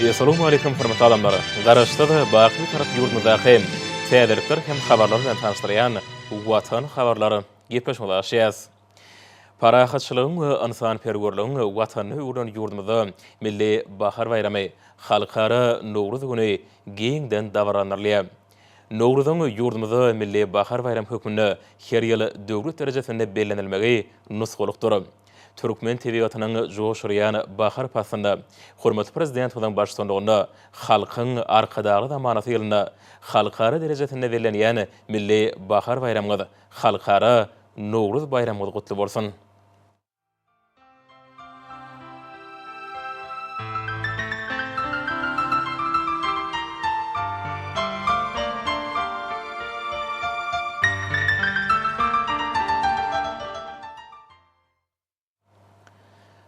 Essalawmaleýkum hormatly adamlar! Garaşsyz, baky Bitarap ýurdumyzdaky täzelikler hem habarlar bilen tanyşdyrýan Watan habarlar gepleşigimize başlaýarys. Parahatçylygyň we ynsanperwerligiň Watanyna öwrülen ýurdumyzda Milli bahar baýramy, Halkara Nowruz güni giňden dabaralandyrylýar. Nowruzyň ýurdumyzda Milli bahar baýramy hökmünde her ýyl döwlet derejesinde bellenilmegi nusgalykdyr. Türkmen tebigatynyň joş urýan bahar paslynda hormatly Prezidentimiziň baştutanlygynda Halkyň Arkadagly zamanasy ýylynda halkara derejesinde bellenýän Milli bahar baýramyňyz, Halkara Nowruz baýramyňyz gutly bolsun!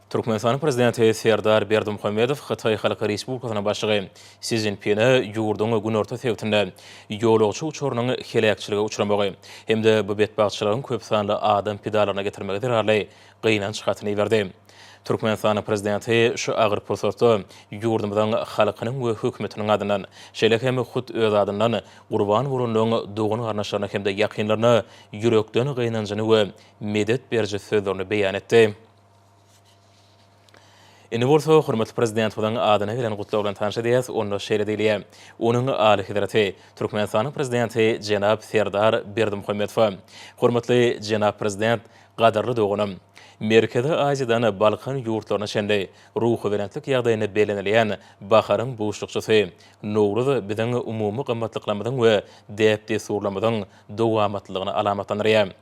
Türkmenistanyň Prezidenti Serdar Berdimuhamedow Hytaý Halk Respublikasynyň Başlygy Si Szinpine ýurduň günorta sebitinde ýolagçy uçarynyň heläkçilige uçramagy hem-de bu betbagtçylygyň köpsanly adam pidalaryna getirmegi zerarly gynanç hatyny iberdi. Türkmenistanyň Prezidenti şu agyr pursatda ýurdumyzyň halkynyň we hökümetiniň adyndan, şeýle hem hut öz adyndan gurban bolanlaryň dogan-garyndaşlaryna hem-de ýakynlaryna ýürekden gynanjyny we medet beriji sözlerini beýan etdi. Indi bolsa hormatly Prezidentimiziň adyna gelen gutlag bilen tanyş edýäs, onda şeýle diýilýär, Onuň Alyhezreti, Türkmenistanyň Prezidenti jenap Serdar Berdimuhamedowa. Hormatly jenap Prezident, gadyrly doganym! Merkezi Aziýadan Balkan ýurtlaryna çenli ruhubelentlik ýagdaýynda bellenilýän baharyň buşlukçysy Nowruz biziň umumy gymmatlyklarymyzyň we däp-dessurlarymyzyň dowamatlylygyny alamatlandyrýar.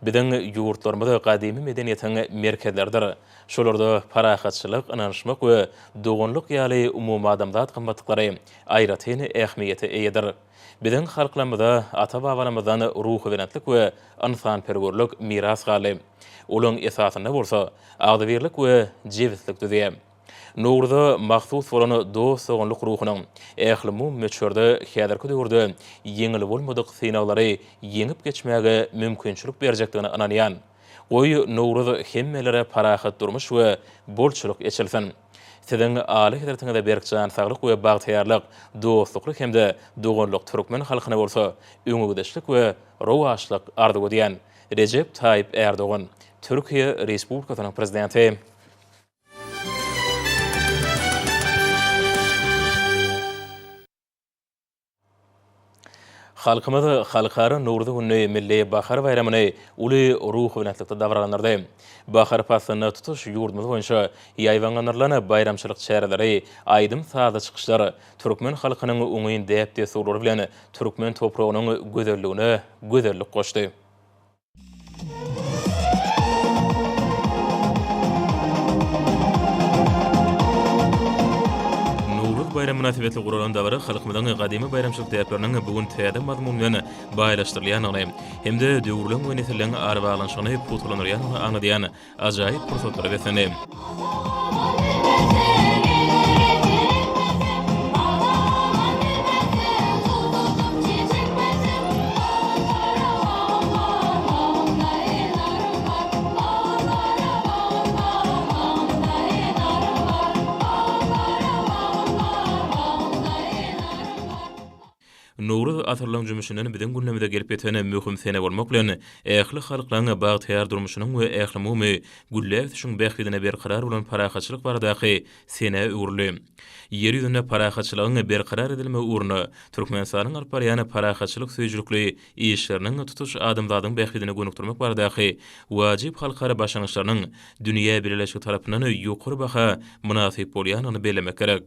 Biziň ýurtlarymyz gadymy medeniýetiň merkezleridir. Şolarda parahatçylyk, ynanyşmak we doganlyk ýaly umumadamzat gymmatlyklary aýratyn ähmiýete eýedir. Biziň halklarymyza ata-babalarymyzdan ruhubelentlik we ynsanperwerlik miras galdy. Olaň esasynda bolsa agzybirlik we jebislik düzýär. Nowruza mahsus bolan dost-doganlyk ruhunyň ählumumy möçberde häzirki döwürde ýeňil bolmadyk synaglary ýeňip geçmäge mümkinçilik berjekdigine ynanýan. Goý, Nowruz hemmelere parahat durmuş we bolçulyk eçilsin! Siziň Alyhezretiňize berk jan saglyk we bagtyýarlyk, dostlukly hem-de doganlyk türkmen halkyna bolsa öňegidişlik we rowaçlyk arzuw edýän. Rejep Taýyp Ärdogan, Türkiýe Respublikasynyň Prezidenti. Halkymyz Halkara Nowruz gününi, Milli bahar baýramyny uly ruhubelentlikde dabaralandyrdy. Bahar paslynda tutuş ýurdumyz boýunça ýaýbaňlandyrylan baýramçylyk çäreleri, aýdym-sazly çykyşlar türkmen halkynyň oňyn däp-dessurlary bilen türkmen topragynyň gözelligine gözellik goşdy. Nowruz baýramy mynasybetli guralan dabara halkymyzyň gadymy baýramçylyk däpleriniň bu gün täze mazmun bilen baýlaşdyrylýandygyny hem-de döwürleň we nesilleň arabaglanyşygyny pugtalandyrýandygyny aňladýan ajaýyp pursatlara beslendi. Nowruz asyrlaryň jümmüşinden biziň günlerimize gelip ýeten möhüm sene bolmak bilen, ähli halklaryň bagtyýar durmuşynyň we ählumumy gülläp ösüşiň bähbidine berkarar bolan parahatçylyk baradaky senä öwrüldi. Ýer ýüzünde parahatçylygyň berkarar edilmegi ugrunda Türkmenistanyň alyp barýan parahatçylyk söýüjilikli işleriniň tutuş adamzadyň bähbidine gönükdirmek baradaky wajyp halkara başlangyçlarynyň dünýä bileleşigi tarapyndan ýokary baha mynasyp bolýandygyny bellemek gerek.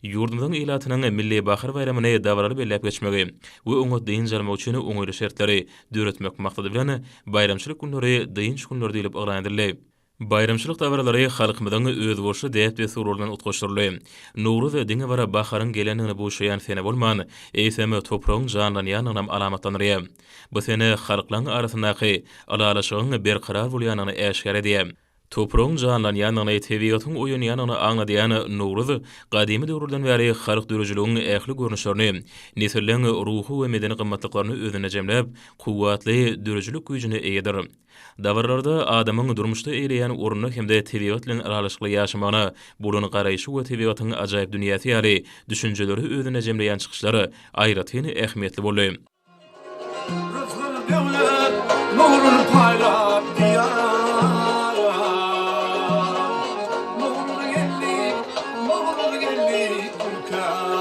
Ýurdumyzyň ilatynyň Milli bahar baýramyny dabaraly belläp geçmegi we oňat dynç almagy üçin oňaýly şertleri döretmek maksady bilen, baýramçylyk günleri dynç günleri diýlip yglan edildi. Baýramçylyk dabaralary halkymyzyň özboluşly däp-dessurlary bilen utgaşdyryldy. Nowruz diňe bir baharyň gelendigini buşlaýan sene bolman, eýsem, topragyň janlanýandygynam alamatlandyrýar. Bu sene halklaryň arasyndaky ylalaşygyň berkarar bolýandygyny äşgär edýär. Topragyň janlanýandygyny, tebigatyň oýanýandygyny aňladýan Nowruz gadymy döwürden bäri halk döredijiligiň ähli görnüşlerini, nesilleň ruhy we medeni gymmatlyklaryny özünde jemläp, kuwwatly döredijilik güýjüne eýedir. Dabaralarda adamyň durmuşda eýeleýän ornuna hem-de tebigat bilen ylalaşykly ýaşamagyna bolan garaýşy we tebigatyň ajaýyp dünýäsi ýaly düşünjeleri özünde jemleýän çykyşlar aýratyn ähmiýetli boldy. Rysgal döwlet nurun paýlap Diýara. Nowruz geldi, Nowruz geldi ülkäme.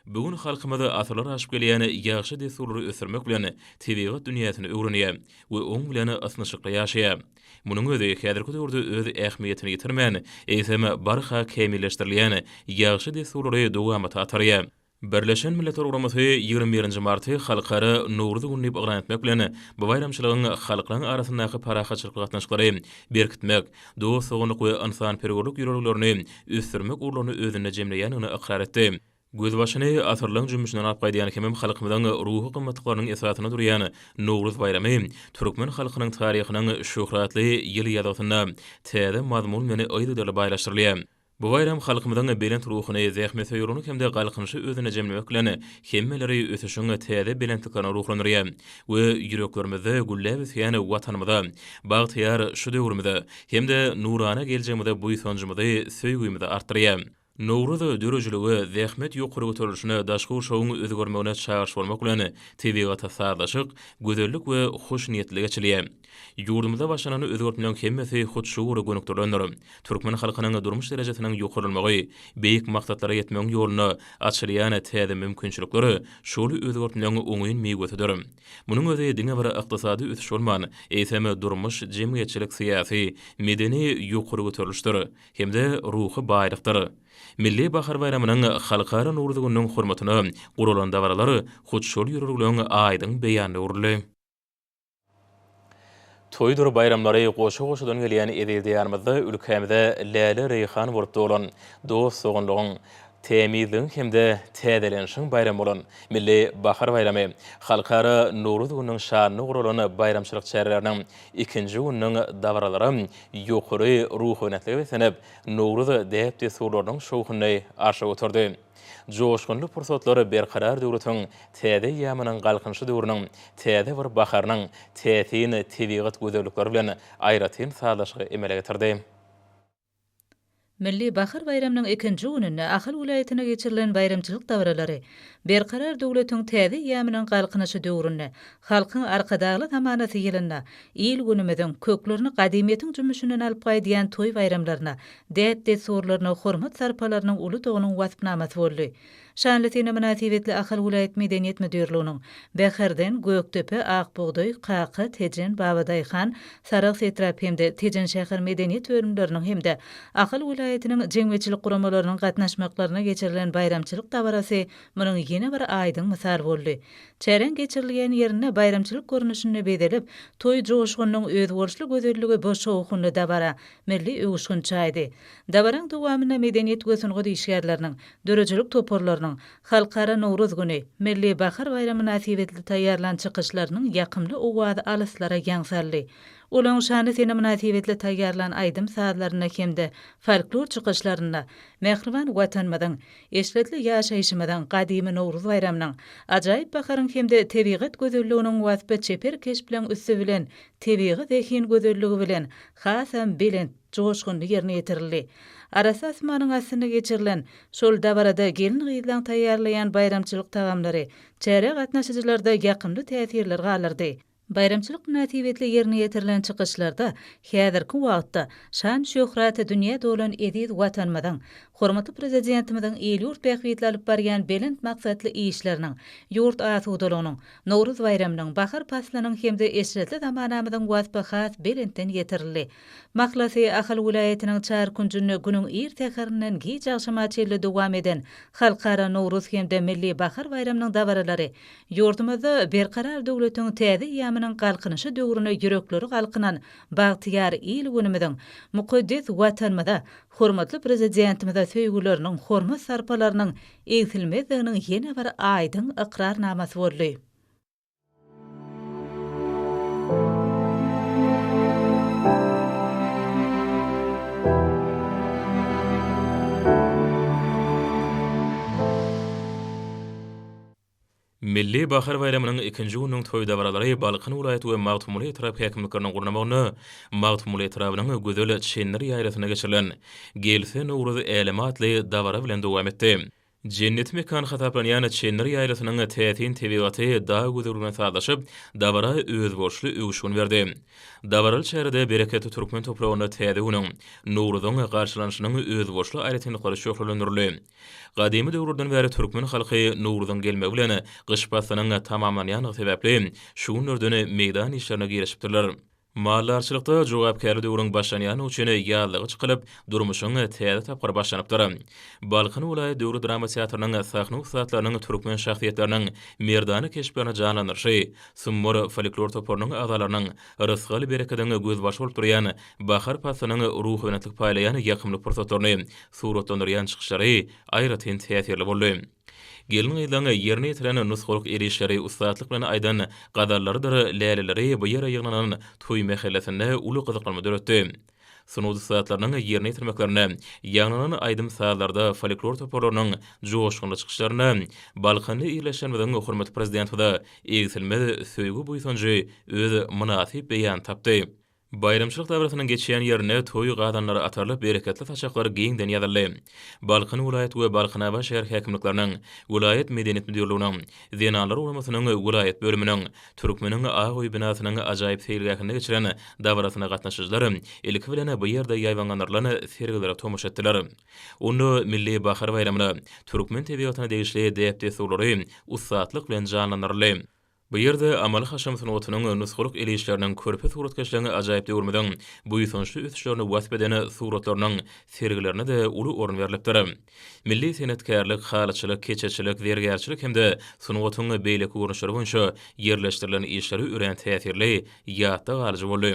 Bu gün halkymyz asyrlar aşyp gelýän ýagşy dessurlary ösdürmek bilen tebigat dünýäsini öwrenýär we oň bilen ysnyşykly ýaşaýar. Munuň özi häzirki döwürde öz ähmiýetini ýitirmän, eýsem, barha kämilleşdirilýän ýagşy dessurlary dowamata atarýar. Birleşen Milletler Guramasy 21 nji marty Halkara Nowruz güni diýip yglan etmek bilen, bu baýramçylygyň halklaryň arasyndaky parahatçylykly gatnaşyklary berkitmek, dost-doganlyk we ynsanperwerlik ýörelgelerini ösdürmek ugurlaryny özünde jemleýändigini ykrar etdi. Gözbaşyny asyrlaryň jümmüşinden alyp gaýdýan hemem halkymyzyň ruhy gymmatlyklarynyň esasynda durýan Nowruz baýramy türkmen halkynyň taryhynyň şöhratly ýyl ýazgysynda täze mazmun bilen yzygiderli baýlaşdyrylýar. Bu baýram halkymyzyň belent ruhuny, zähmetsöýerligini hem-de galkynyşy özünde jemlemek bilen, hemmeleri ösüşiň täze belentliklerine ruhlandyrýar we ýüreklerimizde gülläp ösýän Watanymyza, bagtyýar şu döwrümize hem-de nurana geljegimize buýsanjymyzy, söýgimizi artdyrýar. Nowruz döredijilige, zähmet ýokary göterilişine, daşky gurşawyň özgermegine çagyryş bolmak bilen, tebigata sazlaşyk, gözellik we hoşniýetlilik eçilýär. Ýurdumyzda başlanan özgertmeleriň hemmesi hut şu ugra gönükdirilendir. Türkmen halkynyň durmuş derejesiniň ýokarlanmagy, beýik maksatlara ýetmegiň ýolunda açylýan täze mümkinçilikler şol özgertmeleriň oňyn miwesidir. Munuň özi diňe bir ykdysady ösüş bolman, eýsem, durmuş, jemgyýetçilik, syýasy, medeni ýokary göterilişdir. Hem-de ruhy baýlykdyr. Milli bahar baýramynyň Halkara Nowruz gününiň hormatyna guralan dabaralar hut şol ýörelgeleň aýdyň beýanyna öwrüldi. Toýdur baýramlary goşa-goşadan gelýän eziz Diýarymyzda ülkämize läle-reýhan bolup dolan, dost-doganlygyň, tämizligiň hem-de täzelenişiň baýramy bolan Milli bahar baýramy, Halkara Nowruz gününiň şanyna guralan baýramçylyk çäreleriniň ikinji gününiň dabaralary ýokary ruhubelentlige beslenip, Nowruz däp-dessurlarynyň şowhunyny arşa göterdi. Joşgunly pursatlar Berkarar döwletiň täze eýýamynyň Galkynyşy döwrüniň täze bir baharynyň täsin tebigat gözellikleri bilen aýratyn sazlaşygy emele getirdi. Milli bahar baýramynyň ikinji gününde Ahal welaýatynda geçirilen baýramçylyk dabaralary Berkarar döwletiň täze eýýamynyň Galkynyşy döwründe, Halkyň Arkadagly zamanasy ýylynda il-günümiziň köklerini gadymyýetiň jümmüşinden alyp gaýdýan toý-baýramlaryna, däp-dessurlaryna hormat-sarpalarynyň uludygynyň waspnamasy boldy. Şanly sene mynasybetli Ahal welaýat Medeniýet müdirliginiň Bäherden, Gökdepe, Ak bugdaý, Kaka, Tejen, Babadaýhan, Sarahs etrap hem-de Tejen şäher medeniýet bölümleriniň hem-de Ahal welaýatynyň jemgyýetçilik guramalarynyň gatnaşmaklaryna geçirilen baýramçylyk dabarasy munuň ýene bir aýdyň mysaly boldy. Çäräň geçirilýän ýerinde baýramçylyk görnüşinde bezelip, toý joşgunynyň özboluşly gözelligi bu şowhunly dabara milli öwüşgin çaýdy. Dabaraň dowamynda medeniýet we sungat işgärleriniň, döredijilik toparlarynyň Halkara Nowruz güni, Milli bahar baýramy mynasybetli taýýarlan çykyşlarynyň ýakymly owazy alyslara ýaň saldy. Olaň şanly sene mynasybetli taýýarlan aýdym-sazlarynda hem-de folklor çykyşlarynda mähriban Watanymyzyň, eşretli ýaşaýşymyzyň, gadymy Nowruz baýramynyň, ajaýyp baharyň hem-de tebigat gözelliginiň waspy çeper keşpleriň üsti bilen tebigy zehin gözelligi bilen hasam belent joşgunly ýerine ýetirildi. Arassa asmanyň astynda geçirilen şol dabarada gelin-gyzlaň taýýarlaýan baýramçylyk tagamlary çärä gatnaşyjylarda ýakymly täsirler galdyrdy. Baýramçylyk mynasybetli ýerine ýetirilen çykyşlarda häzirki wagtda şan-şöhraty dünýä dolan eziz Watanymyzyň, hormatly Prezidentimiziň il-ýurt bähbitli alyp barýan belent maksatly işleriniň, ýurt asudalygynyň, Nowruz baýramynyň, bahar paslynyň hem-de eşretli zamanamyzyň waspy has belentden ýetirildi. Mahlasy, Ahal welaýatynyň çar künjünde günüň ir säherinden giç agşama çenli dowam eden Halkara Nowruz hem-de Milli bahar baýramynyň dabaralary ýurdumyzda Berkarar döwletiň täze eýýamynyň Galkynyşy döwrüne ýürekleri galkynan bagtyýar il-günümiziň, mukaddes Watanymyza, hormatly Prezidentimize söýgüleriniň, hormat-sarpalarynyň egsilmezdiginiň ýene bir aýdyň ykrarnamasy boldy. Milli bahar baýramynyň ikinji gününiň toý dabaralary Balkan welaýat we Magtymguly etrap häkimlikleriniň gurnamagynda Magtymguly etrabynyň gözel Çendir ýaýlasynda geçirilen Gelse Nowruz äleme atly dabara bilen dowam etdi. Jenneti mekan hasaplanýan Çendir ýaýlasynyň täsin tebigaty dag gözelligine sazlaşyp, dabara özboluşly öwüşgin berdi. Dabaraly çärede bereketli türkmen topragynda täze günüň, Nowruzyň garşylanyşynyň özboluşly aýratynlyklary şöhlelendirildi. Gadymy döwürlerden bäri türkmen halky Nowruzyň gelmegi bilen gyş paslynyň tamamlanýandygy sebäpli, şu günlerden meýdan işlerine girişipdirler. Maldarçylykda jogapkärli döwrüň başlanýandygy üçin ýazlyga çykylyp, durmuşyň täze tapgyry başlanypdyr. Balkan welaýat döwlet drama teatrynyň sahna ussatlarynyň türkmen şahsyýetleriniň merdana keşplerini janlandyryşy, Sumbar folklor toparynyň agzalarynyň rysgal-berekediň gözbaşy bolup durýan bahar paslynyň ruhubelentlik paýlaýan ýakymly pursatlaryny suratlandyrýan çykyşlary aýratyn täsirli boldy. Gelin-gyzlaryň ýerine ýetiren nusgalyk el işleri, ussatlyk bilen aýdan gazallarydyr läleleri bu ýere ýygnanan toý mähellesinde uly gyzyklanma döretdi. Sungat ussatlarynyň ýerine ýetirmeklerinde ýaňlanan aýdym-sazlarda, folklor toparlarynyň joşgunly çykyşlarynda Balkanly ildeşlerimiziň hormatly Prezidentimize egsilmez söýgi-buýsanjy öz mynasyp beýanyny tapdy. Baýramçylyk dabarasynyň geçýän ýerinde toý gazanlary atarylyp, bereketli saçaklar giňden ýazyldy. Balkan welaýat we Balkanabat şäher häkimlikleriniň, welaýat medeniýet müdirliginiň, Zenanlar guramasynyň welaýat bölüminiň, Türkmeniň ak öýi binasynyň ajaýyp seýilgähinde geçiren dabarasyna gatnaşyjylar ilki bilen bu ýerde ýaýbaňlandyrylan sergilere tomaşa etdiler. Onda Milli bahar baýramyna, türkmen tebigatyna degişli däp-dessurlary ussatlyk bilen janlandyryldy. Bu ýerde amaly-haşam sungatynyň, nusgalyk el işleriniň, körpe suratkeşligiň ajaýyp döwrümiziň buýsançly ösüşlerini wasp eden suratlarynyň sergilerine-de uly orun berlipdir. Milli senetkärlik, halyçylyk, keçeçilik, zergärçilik hem-de sungatyň beýleki görnüşleri boýunça ýerleşdirilen işleri örän täsirli, ýatda galyjy boldy.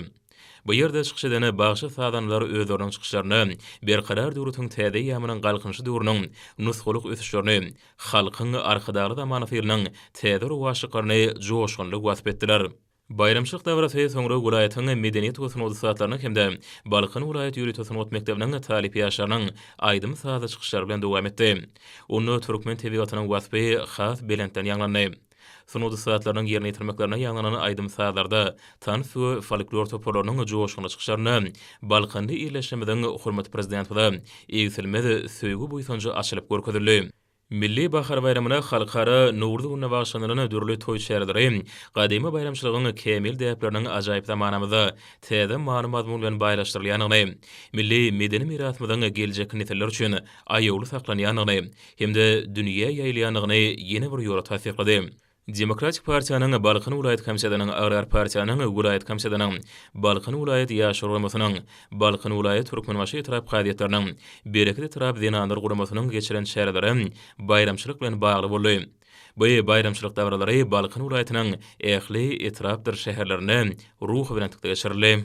Bu ýerde çykyş eden bagşy-sazandalar özleriniň çykyşlarynda Berkarar döwletiň täze eýýamynyň Galkynyşy döwrüniň nusgalyk ösüşlerini, Halkyň Arkadagly zamanasy ýylynyň täze rowaçlyklaryny joşgunly wasp etdiler. Baýramçylyk dabarasy soňra welaýatyň medeniýet we sungat ussatlarynyň hem-de Balkan welaýat ýörite sungat mekdebiniň talyp ýaşlarynyň aýdym-sazly çykyşlary bilen dowam etdi. Onda türkmen tebigatynyň waspy has belentden ýaňlandy. Sungat ussatlarynyň ýerine ýetirmeklerinde ýaňlanan aýdym-sazlarda, tans we folklor toparlarynyň joşgunly çykyşlarynda Balkanly ildeşlerimiziň hormatly Prezidentimize egsilmez söýgi-buýsanjy açylyp görkezildi. Milli bahar baýramyna Halkara Nowruz gününe bagyşlanylan dürli toý çäreleri gadymy baýramçylygyň kämil däpleriniň ajaýyp zamanamyzda täze many-mazmun bilen baýlaşdyrylýandygyny, milli medeni mirasymyzyň geljekki nesiller üçin aýawly saklanýandygyny hem-de dünýä ýaýylýandygyny ýene bir ýola tassyklady. Demokratik partiýanyň Balkan welaýat komitetiniň, Agrar partiýanyň welaýat komitetiniň, Balkan welaýat Ýaşlar guramasynyň, Balkan welaýat Türkmenbaşy etrap kazyýetleriniň, Bereket etrap Zenanlar guramasynyň geçiren çäreleri baýramçylyk bilen bagly boldy. Bu baýramçylyk dabaralary Balkan welaýatynyň ähli etrapdyr şäherlerinde ruhubelentlikde geçirildi.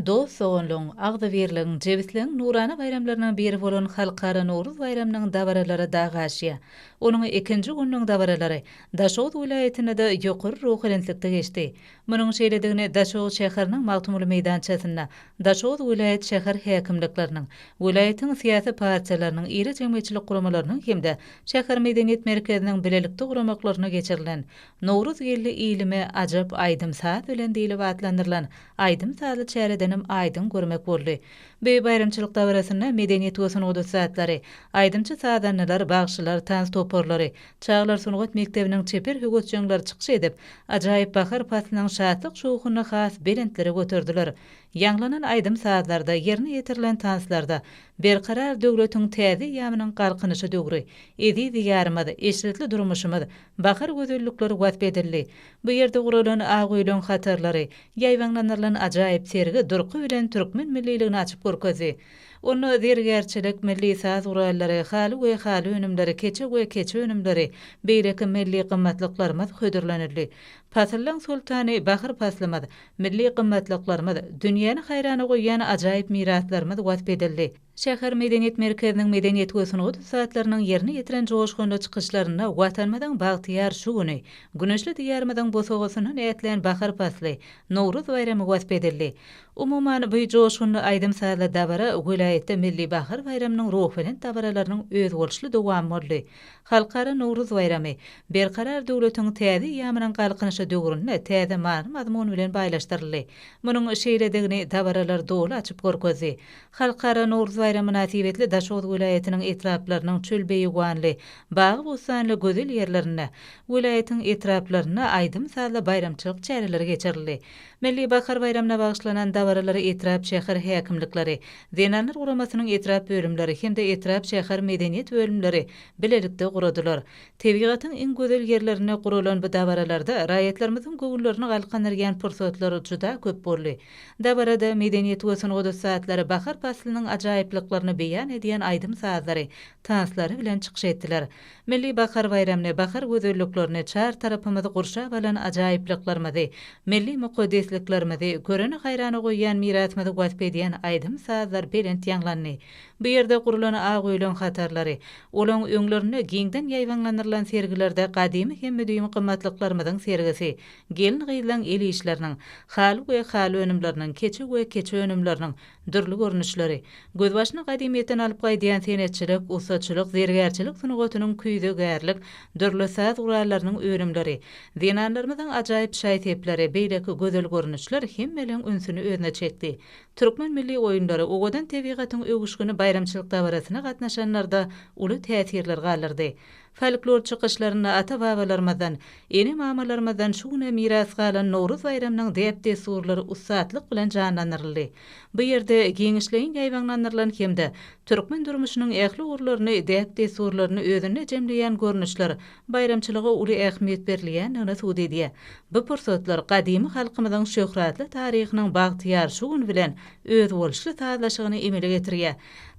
Dost-doganlygyň, agzybirligiň, jebisligiň nurana baýramlarynyň biri bolan Halkara Nowruz baýramynyň dabaralary dag aşýar. Onuň ikinji gününiň dabaralary Daşoguz welaýatynda-da ýokary ruhubelentlikde geçdi. Munuň şeýledigini Daşoguz şäheriniň Magtymguly meýdançasynda Daşoguz welaýat şäher häkimlikleriniň, welaýatyň syýasy partiýalarynyň, iri jemgyýetçilik guramalarynyň hem-de şäher medeniýet merkeziniň bilelikde guramaklarynda geçirilen Nowruz geldi ilime ajap aýdym-saz bilen diýlip atlandyrylan aýdym-sazly çäredenem aýdyň görmek boldy. Bu baýramçylyk dabarasynda medeniýet we sungat ussatlary, aýdymçy-sazandalar, bagşylar, tans toparlary, Çagalar sungat mekdebiniň çeper höwesjeňleri çykyş edip, ajaýyp bahar paslynyň şatlyk-şowhunyny has belentlere göterdiler. Ýaňlanan aýdym-sazlarda, ýerine ýetirilen tanslarda Berkarar döwletiň täze eýýamynyň Galkynyşy döwri, eziz Diýarymyz, eşretli durmuşymyz, bahar gözellikleri wasp edildi. Bu ýerde guralan ak öýleň hatarlary, ýaýbaňlandyrylan ajaýyp sergi durky bilen türkmen milliligini açyp görkezdi. Onda zergärçilik, milli saz gurallary, haly we haly önümleri, keçe we keçe önümleri, beýleki milli gymmatlyklarymyz hödürlenildi. Pasyllaň soltany bahar paslymyz, milli gymmatlyklarymyz, dünýäni haýrana goýýan ajaýyp miraslarymyz wasp edildi. Şäher medeniýet merkeziniň medeniýet we sungat ussatlarynyň ýerine ýetiren joşgunly çykyşlarynda Watanymyzyň bagtyýar şu güni, güneşli Diýarymyzyň bosagasyndan ätlän bahar pasly, Nowruz baýramy wasp edildi. Umuman, bu joşgunly aýdym-sazly dabara welaýatda Milli bahar baýramynyň ruhubelent dabaralarynyň özboluşly dowamy boldy. Halkara Nowruz baýramy Berkarar döwletiň täze eýýamynyň Galkynyşy döwründe täze many-mazmun bilen baýlaşdyryldy. Munuň şeýledigini dabaralar doly açyp görkezdi. Halkara Nowruz baýramy mynasybetli Daşoguz welaýatynyň etraplarynyň çöl-beýewanly, bagy-bossanly gözel ýerlerinde, welaýatyň etraplarynda aýdym-sazly baýramçylyk çäreleri geçirildi. Milli bahar baýramyna bagyşlanan dabaralary etrap-şäher häkimlikleri, Zenanlar guramasynyň etrap bölümleri hem-de etrap-şäher medeniýet bölümleri bilelikde guradylar. Tebigatyň iň gözel ýerlerinde guralan bu dabaralarda raýatlarymyzyň göwünlerini galkyndyrýan pursatlar juda köp boldy. Dabarada medeniýet we sungat ussatlary bahar paslynyň ajaýyplyklaryny beýan edýän aýdym-sazlary, tanslary bilen çykyş etdiler. Milli bahar baýramyny, bahar gözelliklerini, çar tarapymyzy gurşap alan ajaýyplyklarymyzy, milli mukaddesliklerimizi, göreni haýrana goýýan mirasymyzy wasp edýän aýdym-sazlar belent ýaňlandy. Bu ýerde gurlan ak öýleň hatarlary, olaň öňlerinde giňden ýaýbaňlandyrylan sergilerde gadymy hem müdimi gymmatlyklarymyzyň sergisi, Gelin-gyzlaň el işleriniň, haly we haly önümleriniň, keçe we keçe önümleriniň dürli görnüşleri, gözbaşyny gadymyýetden alyp gaýdýan senetçilik, ussaçylyk, zergärçilik sungatynyň küýzegärlik, dürli saz gurallarynyň önümleri, zenanlarymyzyň ajaýyp şaý-sepleri, beýleki gözel görnüşler hemmeleň ünsüni özüne çekdi. Türkmen milli oýunlary, owadan tebigatyň öwüşgini baýramçylyk dabarasyna gatnaşanlarda uly täsirler galdyrdy. Folklor çykyşlarynda ata-babalarymyzdan, ene-mamalarymyzdan şu güne miras galan Nowruz baýramynyň däp-dessurlary ussatlyk bilen janlandyryldy. Bu ýerde giňişleýin ýaýbaňlandyrylan hem-de türkmen durmuşynyň ähli ugurlaryny, däp-dessurlaryny özünde jemleýän görnüşler baýramçylyga uly ähmiýet berilýändigini subut edýär. Bu pursatlar gadymy halkymyzyň şöhratly taryhynyň bagtyýar şu güni bilen özboluşly sazlaşygyny emele getirýär.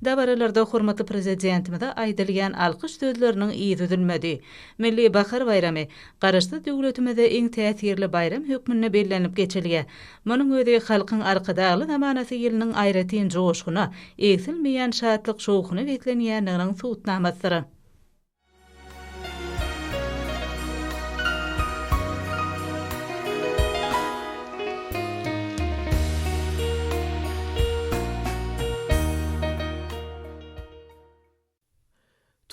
Dabaralarda hormatly Prezidentimize aýdylýan alkyş sözleriniň yzy üzülmedi. Milli bahar baýramy Garaşsyz döwletimizde iň täsirli baýram hökmünde bellenilip geçilýär. Munuň özi Halkyň Arkadagly zamanasy ýylynyň aýratyn joşguna, egsilmeýän şatlyk-şowhuna beslenýändiginiň subutnamasydyr.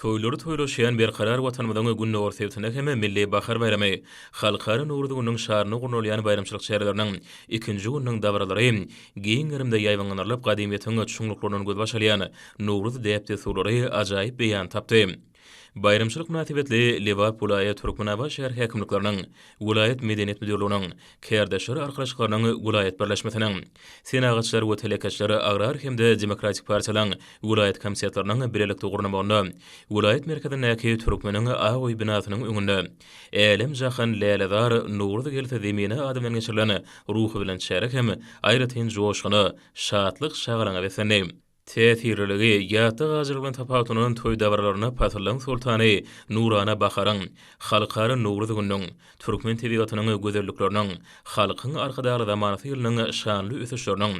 Toýlary toýlaşýan Berkarar Watanymyzyň gündogar sebitinde hem Milli bahar baýramy, Halkara Nowruz gününiň şanyna gurnalýan baýramçylyk çäreleriniň ikinji gününiň dabaralary giň gerimde ýaýbaňlandyrylyp, gadymyýetiň çuňluklaryndan gözbaş alýan Nowruz däp-dessurlary ajaýyp beýan tapdy. Baýramçylyk mynasybetli Lebap welaýat Türkmenabat şäher häkimlikleriniň, welaýat Medeniýet müdirliginiň, Kärdeşler arkalaşyklarynyň welaýat birleşmesiniň, Senagatçylar we telekeçiler agrar hem-de demokratik partiýalaryň welaýat komitetleriniň bilelikde gurnamagynda welaýat merkezindäki Türkmeniň ak öýi binasynyň öňünde Älem-jahan lälezar, Nowruz gelse zemine ady bilen geçirilen ruhubelent çäre hem aýratyn joşguna, şatlyk-şagalaňa beslendi. Täsirliligi, ýatda galyjylygy bilen tapawutlanan toý dabaralarynda pasyllaryň soltany nurana baharyň, Halkara Nowruz gününiň, türkmen tebigatynyň gözellikleriniň, Halkyň Arkadagly zamanasy ýylynyň şanly ösüşleriniň,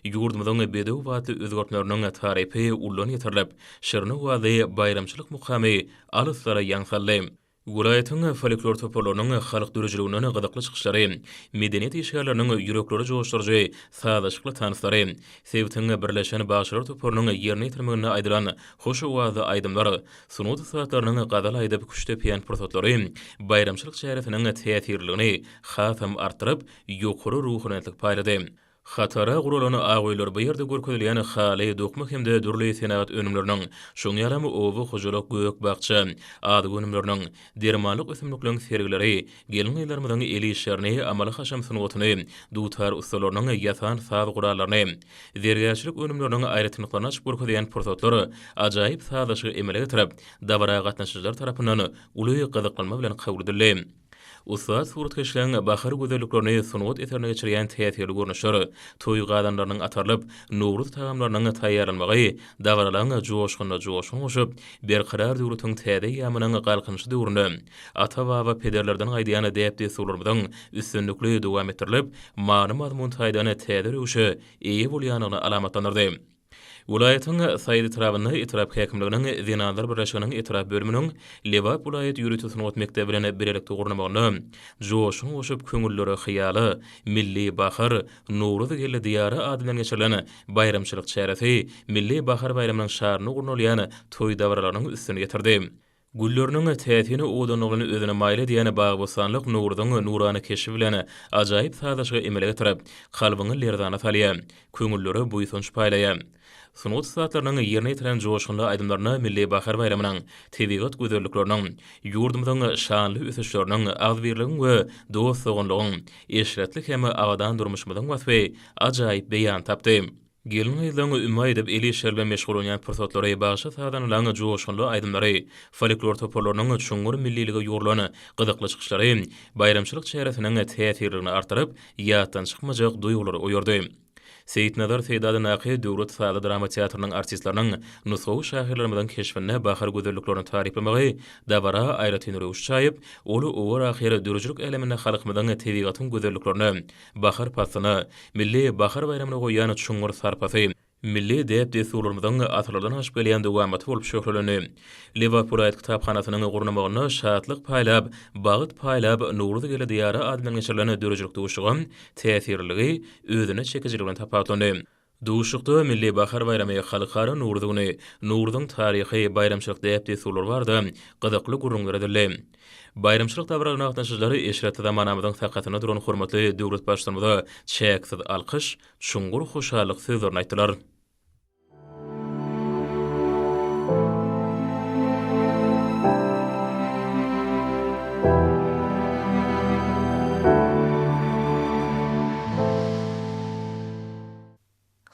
ýurdumyzyň bedew batly özgertmeleriniň tarypy ullan ýetirilip, şirin owazly baýramçylyk mukamy alyslara ýaň saldy. Welaýatyň folklor toparlarynyň halk döredijiliginden gyzykly çykyşlary, medeniýet işgärleriniň ýürekleri joşduryjy sazlaşykly tanslary, sebitiň birleşen bagşylar toparynyň ýerine ýetirmeginde aýdylan hoş owazly aýdymlar, sungat ussatlarynyň gazal aýdyp küşt depýän pursatlary baýramçylyk çäresiniň täsirliligini hasam artdyryp, ýokary ruhubelentlik paýlady. Hatara guralan ak öýler bu ýerde görkezilýän haly, dokma hem-de dürli senagat önümleriniň, şonuň ýalam oba hojalyk, gök-bakja, azyk önümleriniň, dermanlyk ösümlikleriň sergileri, gelin-gyzlarymyzyň el işlerini, amaly-haşam sungatyny, dutar ussalarynyň ýasan saz gurallaryny, zergärçilik önümleriniň aýratynlyklaryny açyp görkezýän pursatlar ajaýyp sazlaşygy emele getirip, dabara gatnaşyjylar tarapyndan uly gyzyklanma bilen kabul edildi. Ussat suratkeşleň bahar gözelliklerini sungat eserine geçirýän täsirli görnüşler, toý gazanlarynyň atarylyp, Nowruz tagamlarynyň taýýarlanmagy dabaralaryň joşgunyna joşgun goşup, Berkarar döwletiň täze eýýamynyň Galkynyşy döwründe ata-baba pederlerden gaýdýan däp-dessurlarymyzyň üstünlikli dowam etdirilip, many-mazmun taýdan täze röwşe eýe bolýandygyny alamatlandyrdy. Welaýatyň Saýat etrabynda etrap häkimliginiň Zenanlar birleşiginiň etrap bölüminiň Lebap welaýat ýörite sungat mekdebi bilen bilelikde gurnamagynda Joşgun goşup köňüllere hyýala, Milli bahar, Nowruz geldi Diýara ady bilen geçirilen baýramçylyk çäresi Milli bahar baýramynyň şanyna gurnalýan toý dabaralarynyň üstüni ýetirdi. Gülleriniň täsin owadanlygyny özüne maýyl edýän bagy-bossanlyk Nowruzyň nurana keşbi bilen ajaýyp sazlaşygy emele getirip, kalbyňy lerzana salýar, köňüllere buýsanç paýlaýar. Sungat ussatlarynyň ýerine ýetiren joşgunly aýdymlarynda Milli bahar baýramynyň, tebigat gözellikleriniň, ýurdumyzyň şanly ösüşleriniň, agzybirligiň we dost-doganlygyň, eşretli hem abadan durmuşymyzyň waspy ajaýyp beýan tapdy. Gelin-gyzlaryň ümme aýdyp, el işleri bilen meşgullanýan pursatlary, bagşy-sazandalaryň joşgunly aýdymlary, folklor toparlarynyň çuňňur millilige ýugrulan gyzykly çykyşlary baýramçylyk çäresiniň täsirligini artdyryp, ýatdan çykmajak duýgulary oýardy. Seýitnazar Seýdi adyndaky döwlet sazly-drama teatrynyň artistleriniň nusgawy şahyrlarymyzyň keşbinde bahar gözelliklerini taryplamagy dabara aýratyn röwüş çaýyp, ol owal-ahyr döredijilik äleminde halkymyzyň tebigatyň gözelliklerine, bahar paslyna, Milli bahar baýramyna goýýan çuňňur sarpasy, milli däp-dessurlarymyzyň asyrlardan aşyp gelýän dowamaty bolup şöhlelendi. Lebap welaýat kitaphanasynyň gurnamagynda Şatlyk paýlap, bagt paýlap, Nowruz geldi Diýara ady bilen geçirilen döredijilik duşuşygy täsirliligi, özüne çekijiligi bilen tapawutlandy. Duşuşykda Milli bahar baýramy, Halkara Nowruz güni, Nowruzyň taryhy, baýramçylyk däp-dessurlary barada gyzykly gürrüňler edildi. Baýramçylyk dabaralaryna gatnaşyjylar eşretli zamanamyzyň sakasynda duran hormatly döwlet Baştutanymyza çäksiz alkyş, çuňňur hoşallyk sözlerini aýtdylar.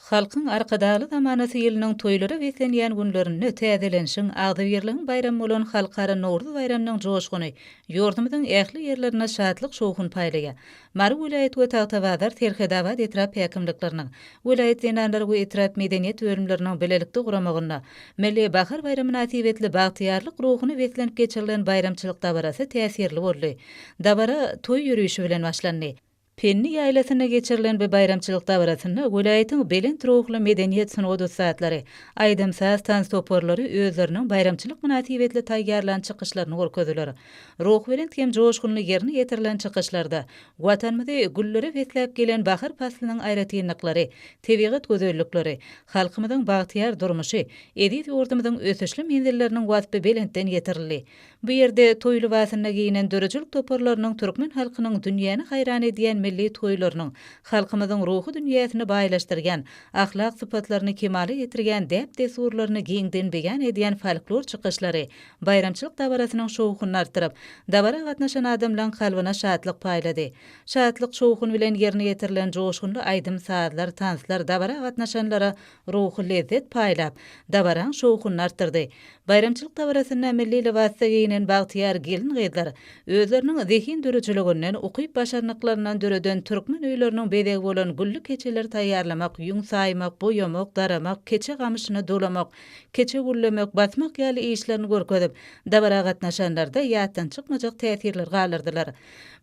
Halkyň Arkadagly zamanasy ýylynyň toýlara beslenýän günlerinde täzelenişiň, agzybirligiň baýramy bolan Halkara Nowruz baýramynyň joşguny ýurdumyzyň ähli ýerlerinde şatlyk-şowhun paýlaýar. Mary welaýat we Tagtabazar, Serhetabat etrap häkimlikleriniň, welaýat zenanlar we etrap medeniýet bölümleriniň bilelikde guramagynda Milli bahar baýramy mynasybetli bagtyýarlyk ruhuna beslenip geçirilen baýramçylyk dabarasy täsirli boldy. Dabara toý ýörişi bilen başlandy. Pendi ýaýlasynda geçirilen bu baýramçylyk dabarasynda welaýatyň belent ruhly medeniýet-sungat ussatlary, aýdym-saz, tans toparlary özleriniň baýramçylyk mynasybetli taýýarlan çykyşlaryny görkezdiler. Ruhubelent hem joşgunly ýerine ýetirilen çykyşlarda Watanymyzy güllere besläp gelen bahar paslynyň aýratynlyklary, tebigat gözellikleri, halkymyzyň bagtyýar durmuşy, eziz ýurdumyzyň ösüşli menzilleriniň waspy belentden ýetirildi. Bu ýerde toý lybasynda geýnen döredijilik toparlarynyň türkmen halkynyň dünýäni haýran edýän milli toýlarynyň, halkymyzyň ruhy dünýäsini baýlaşdyrýan, ahlak sypatlaryny kemala getirýän däp-dessurlaryny giňden beýan edýän folklor çykyşlary baýramçylyk dabarasynyň şowhunyny artdyryp, dabara gatnaşan adamlaň kalbyna şatlyk paýlady. Şatlyk-şowhun bilen ýerine ýetirilen joşgunly aýdym-sazlar, tanslar dabara gatnaşanlara ruhy lezzet paýlap, dabaraň şowhunyny artdyrdy. Baýramçylyk dabarasynda milli lybasda geýnen bagtyýar gelin-gyzlar özleriniň zehin döredijiliginden, ukyp-başarnyklaryndan döreden türkmen öýleriniň bezegi bolan gülli keçeleri taýýarlamak, ýüň saýmak, boýamak, daramak, keçe gamyşyny dolamak, keçe güllemek, basmak ýaly işlerini görkezip, dabara gatnaşanlarda ýatdan çykmajak täsirleri galdyrdylar.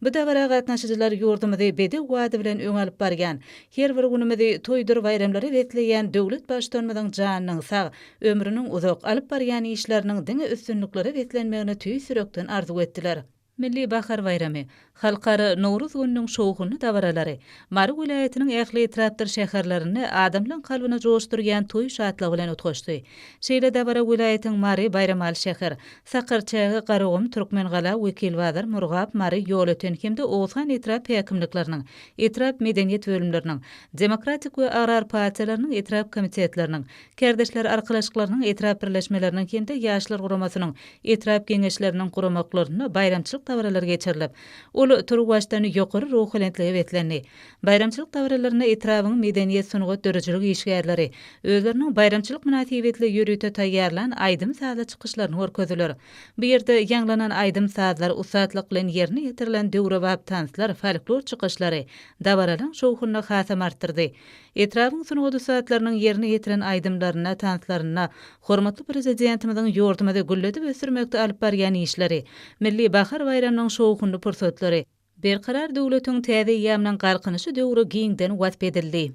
Bu dabara gatnaşyjylar ýurdumyzy bedew ady bilen öňe alyp barýan, her bir günümizi toýdur baýramlara besleýän döwlet Baştutanymyzyň janynyň sag, ömrüniň uzak, alyp barýan işleriniň diňe üstünliklere beslenmegini tüýs ýürekden arzuw etdiler. Milli bahar baýramy, Halkara Nowruz gününiň şowhunly dabaralary Mary welaýatynyň ähli etrapdyr şäherlerinde adamlaň kalbyny joşdurýan toý şatlygy bilen utgaşdy. Şeýle dabara welaýatyň Mary, Baýramaly şäher, Sakarçäge, Garagum, Türkmengala, Wekilbazar, Murgap, Mary, Ýolöten hem-de Oguzhan etrap häkimlikleriniň, etrap medeniýet bölümleriniň, Demokratik we Agrar partiýalarynyň etrap komitetleriniň, Kärdeşler arkalaşyklarynyň etrap birleşmeleriniň hem-de Ýaşlar guramasynyň etrap geňeşleriniň guramaklarynda baýramçylyk dabaralary geçirilip, olarda. Ol turuwbaşdan ýokary ruhubelentlige beslendi. Baýramçylyk dabaralarynda etrabyň medeniýet, sungat, döredijilik işgärleri özleriniň baýramçylyk mynasybetli ýörite taýýarlan aýdym-sazly çykyşlaryny görkezdiler. Bu ýerde ýaňlanan aýdym-sazlar, ussatlyk bilen ýerine ýetirilen döwrebap tanslar, folklor çykyşlary dabaralaryň şowhunyny hasam artdyrdy. Etrabyň sungat ussatlarynyň ýerine ýetiren aýdymlarynda, tanslarynda hormatly Prezidentimiziň ýurdumyzy gülledip ösdürmekde alyp barýan işleri, Milli bahar baýramynyň şowhunly pursatlary, Berkarar döwletiň täze eýýamynyň Galkynyşy döwri giňden wasp edildi.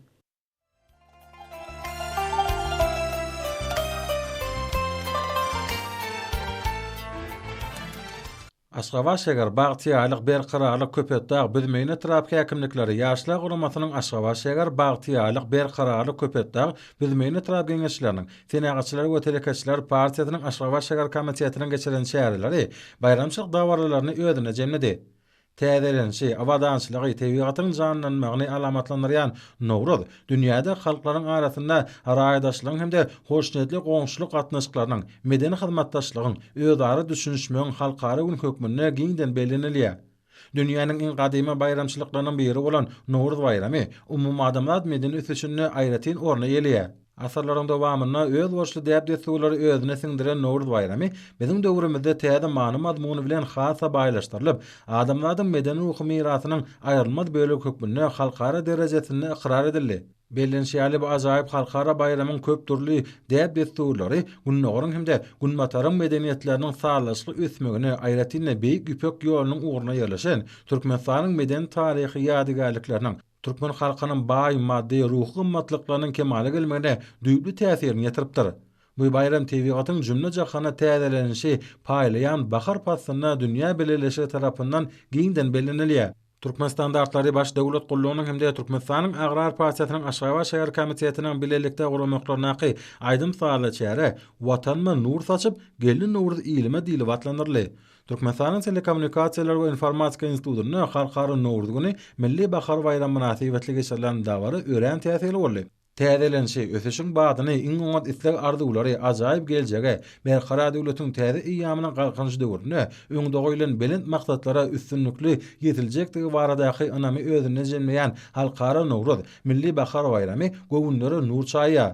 Aşgabat şäger, Bagtyýarlyk, Berkararlyk, Köpetdag, Büzmeýin etrap häkimlikleri, Ýaşlar guramasynyň Aşgabat şäger, Bagtyýarlyk, Berkararlyk, Köpetdag, Büzmeýin etrap Geňeşleriniň, Senagatçylar we telekeçiler partiýasynyň Aşgabat şäher komitetiniň geçiren çäreleri baýramçylyk dabaralaryny özünde jemledi. Täzelenişi, abadançylygy, tebigatyň janlanmagyny alamatlandyrýan Nowruz dünýäde halklaryň arasynda raýdaşlygyň hem-de hoşniýetli goňşulyk gatnaşyklarynyň, medeni hyzmatdaşlygyň, özara düşünişmegiň halkara güni hökmünde giňden bellenilýär. Dünýäniň iň gadymy baýramçylyklarynyň biri bolan Nowruz baýramy umumadamzat medeni ösüşinde aýratyn orny eýeleýär. Asyrlaryň dowamynda özboluşly däp-dessurlary özüne siňdiren Nowruz baýramy biziň döwrümizde täze many-mazmuny bilen has-da baýlaşdyrylyp, adamzadyň medeni-ruhy mirasynyň aýrylmaz bölegi hökmünde halkara derejesinde ykrar edildi. Bellenişi ýaly, bu ajaýyp halkara baýramyň köp dürli däp-dessurlary Gündogaryň hem-de Günbataryň medeniýetleriniň sazlaşykly ösmegine, aýratyn-da, Beýik Ýüpek ýolunyň ugrunda ýerleşen Türkmenistanyň medeni-taryhy ýadygärlikleriniň, türkmen halkynyň baý maddy, ruhy gymmatlyklarynyň kemala gelmegine düýpli täsirini ýetiripdir. Bu baýram tebigatyň jümle-jahana täzelenişi paýlaýan bahar paslynda dünýä bileleşigi tarapyndan giňden bellenilýär. Türkmenstandartlary Baş döwlet gullugynyň hem-de Türkmenistanyň Agrar partiýasynyň Aşgabat şäher komitetiniň bilelikde guramaklaryndaky aýdym-sazly çäre Watanyma nur saçyp, geldi Nowruz ilime diýlip atlandyryldy. Türkmenistanyň Telekommunikasiýalar we informatika institutynda Halkara Nowruz güni Milli bahar baýramy mynasybetli geçirilen dabara örän täsirli boldy. Täzelenişi, ösüşiň badyny, iň oňat isleg-arzuwlary, ajaýyp geljege, Berkarar döwletiň täze eýýamynyň Galkynyş döwründe öňde goýlan belent maksatlara üstünlikli ýetiljekdigi baradaky ynamy özünde jemleýän Halkara Nowruz, Milli bahar baýramy göwünlere nur çaýýar.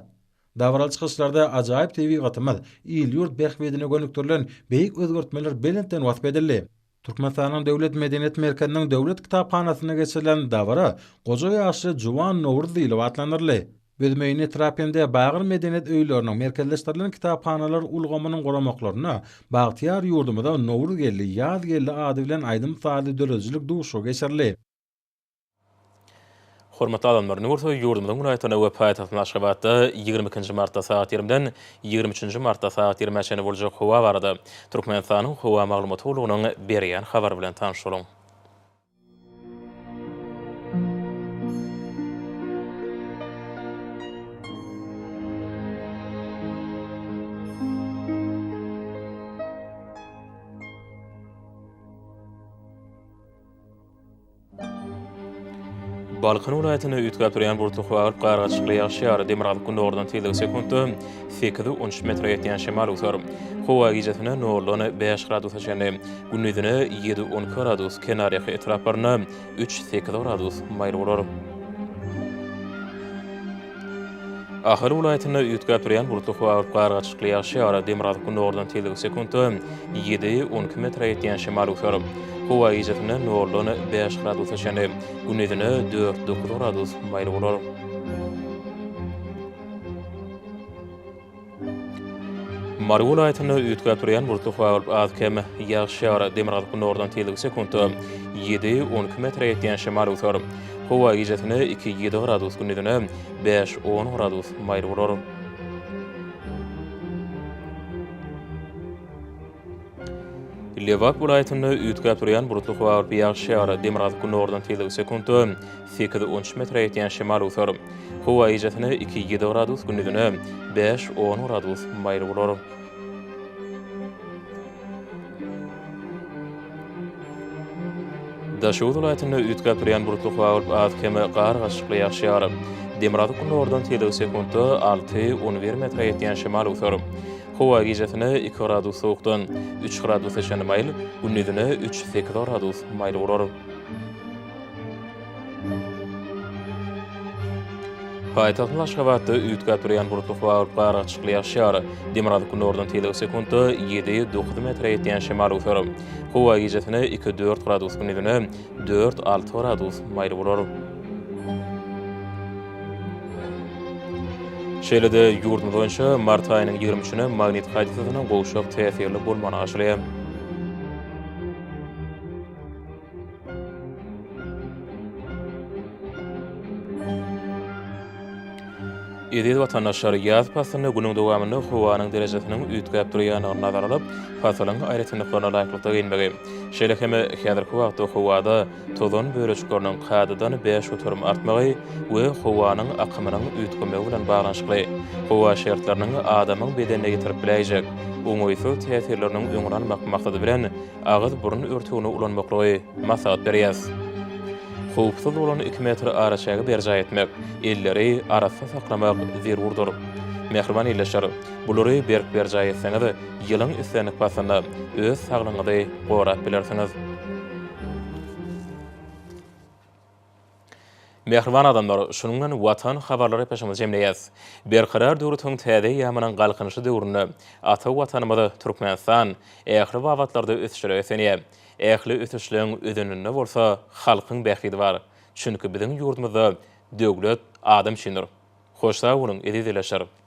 Dabaraly çykyşlarda ajaýyp tebigatymyz, il-ýurt bähbidine gönükdirilen beýik özgertmeler belentden wasp edildi. Türkmenistanyň Döwlet medeniýet merkeziniň Döwlet kitaphanasynda geçirilen dabara Goja ýaşly juwan Nowruz diýlip atlandyryldy. Büzmeýin etrap hem-de Bagyr medeniýet öýleriniň merkezleşdirilen kitaphanalar ulgamynyň guramaklarynda Bagtyýar ýurdumyza Nowruz geldi, ýaz geldi ady bilen aýdym-sazly döredijilik duşuşygy geçirildi. Hormatly adamlar, indi bolsa ýurdumyzyň welaýatlarynda we paýtagtymyz Aşgabatda 22 nji martda sagat ýigrimden 23 nji martda sagat ýigrimä çenli boljak howa barada Türkmenistanyň Howa maglumat gullugynyň berýän habary bilen tanyş boluň. Balkan welaýatynda üýtgäp durýan bulutly howa bolup, gar gatyşykly ýagyş ýagar. Demirgazyk-gündogardan tizligi sekuntda sekiz-on üç metre ýetýän şemal öwser. Howa gijesine noldan bäş gradusa çenli, gündizine ýedi-on iki gradus, kenarýaka etraplarynda üç-sekiz gradus maýyl bolar. Ahal welaýatynda üýtgäp durýan bulutly howa bolup, gar gatyşykly ýagyş ýagar. Demirgazyk-gündogardan tizligi sekuntda ýedi-on iki metre ýetýän şemal öwser. Howa gijesine noldan bäş gradusa çenli, gündizine dört-dokuz gradus maýyl bolar. Mary welaýatynda üýtgäp durýan bulutly howa bolup, az-kem ýagyş ýagar. Demirgazyk-gündogardan tizligi sekuntda ýedi-on iki metre ýetýän şemal öwser. Howa gijesine iki-ýedi gradus, gündizine bäş-on gradus maýyl bolar. Lebap welaýatynda üýtgäp durýan bulutly howa bolup, ýagyş ýagar. Demirgazyk-gündogardan tizligi sekuntda sekiz-on üç metre ýetýän şemal öwser. Howa gijesine iki-ýedi gradus, gündizine bäş-on gradus maýyl bolar. Daşoguz welaýatynda üýtgäp durýan bulutly howa bolup, az-kem gar gatyşykly ýagyş ýagar. Demirgazyk-gündogardan tizligi sekuntda alty-on bir metre ýetýän şemal öwser. Howa gijesine iki gradus sowukdan üç gradusa çenli maýyl, gündizine üç-sekiz gradus maýyl bolar. Paýtagtymyz Aşgabatda üýtgäp durýan bulutly howa bolup, gar açykly ýagşýar. Demirgazyk-günordan tizligi sekuntda ýedi-dokuz metre ýetýän şemal öwser. Howa gijesine iki-dört gradus, gündizine dört-alty gradus maýyl bolar. Şeýle-de ýurdumyz boýunça mart aýynyň 23-üne magnit hadysasynyň gowşak täsirli bolmagyna garaşylýar. Eziz watandaşlar, ýaz paslynda günüň dowamynda howanyň derejesiniň üýtgäp durýandygyny nazara alyp, pasylyň aýratynlyklaryna laýyklykda geýinmegi, şeýle hem häzirki wagtda howada tozan bölejikleriniň kadadan 5% artmagy we howanyň akymynyň üýtgemegi bilen baglanyşykly howa şertleriniň adamyň bedenine ýetirip biläýjek oňaýsyz täsirleriniň öňüni almak maksady bilen agyz-burun örtügini ulanmaklygy maslahat berýäris. Howpsuz bolan iki metr araçägi berjaý etmek, elleri arassa saklamak zerurdyr. Mähriban ildeşler, bulary berk berjaý etseňiz, ýylyň islendik paslynda öz saglygyňyzy gorap bilersiňiz. Mähriban adamlar, şunuň bilen Watan habarlar epleşigimizi jemleýäs. Berkarar döwletiň täze eýýamynyň Galkynyşy döwründe ata Watanymyz Türkmenistan ähli babatlarda ösüşlere beslenýär. Ähli ösüşleň özeninde bolsa halkyň bähbidi bar. Çünki biziň ýurdumyzda döwlet adam üçindir. Hoş sag boluň, eziz ildeşler!